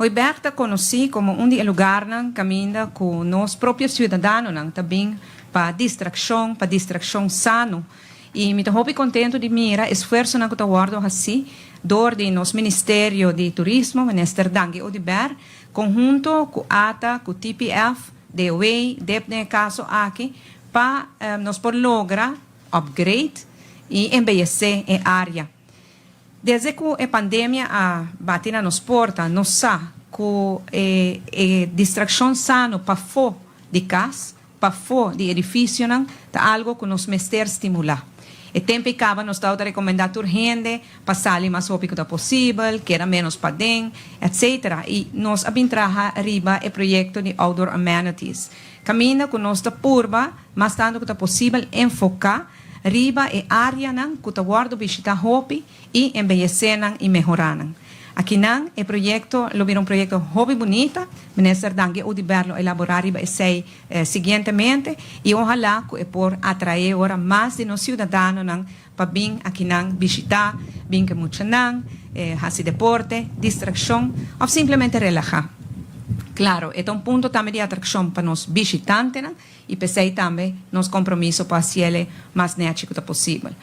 Hooiberg ta conoci como un di e lugarnan caminda cu nos propio ciudadanonan ta bin pa distraccion, pa distraccion sano. Y mi ta hopi contento di mira esfuersonan cu ta wordo haci door di nos Ministerio di Turismo, Minister Dangui Oduber, conhunto cu ATA, cu TPF, DOW, DIP den e caso aki, pa nos por logra upgrade y embeyece e area. Desde cu e pandemia a bati na nos porta, nos sa cu e distraccion sano pafo di cas, pafo di edificionan, ta algo cu nos mester stimula. E tempo ey caba nos ta recomenda tur hende pa sali mas hopi cu ta posibel, keda menos paden, etc. Y nos a bin traha riba e proyecto di outdoor amenities. Caminda cu nos ta purba, mas tanto cu ta posibel, enfoca riba e areanan cu ta wordo bishita hopi y embeyece nan y mehora nan. Akinan, e proyecto lo bira un proyecto hopi bunita, Minister Dangui Oduber lo elabora riba esey siguientemente y ohala cu e por atrae ora mas di nos ciudadanonan pa bin akinan bishita, bin cu muchanan, haci deporte, distraccion of simplemente relaha. Claro, e ta un punto tambe di atraccion pa nos bishitantenan y p'esey tambe nos compromiso pa haci'e mas nechi cu ta posibel.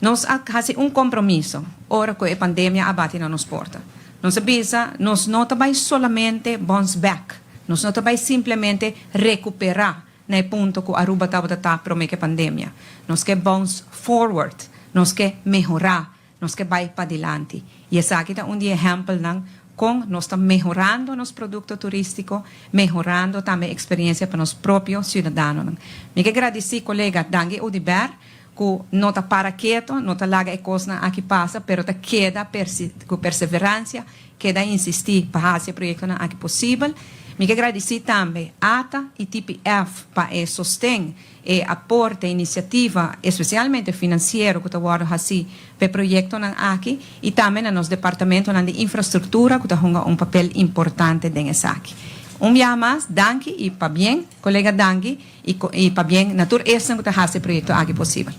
Nos a haci un compromiso ora cu e pandemia a bati na nos porta. Nos a bisa, nos no ta bay solamente bounce back, nos no ta bay simplemente recupera na e punto cu Aruba tabata ta prome cu e pandemia. Nos ke bounce forward, nos ke mehora, nos ke bay padilanti. Y esaki ta un di ehempelnan con nos ta mehorando nos producto turistico, mehorando tambe experiencia pa nos propio ciudadanonan. Mi ke gradici colega Dangui Oduber, cu no ta para keto, no ta laga e cosnan aki pasa, pero ta keda cu perseverancia, keda insisti pa haci e proyectonan aki posibel. Mi ke gradici tambe ATA y TPF pa e sosten, e aporte, iniciativa, especialmente financiero cu ta wordo haci pa e proyectonan aki y tambe na nos departamentonan di infrastructura cu ta hunga un papel importante den esaki. Un biaha mas, danki y pabien, colega Dangui, y pabien na tur esnan cu ta haci e proyecto aki posibel.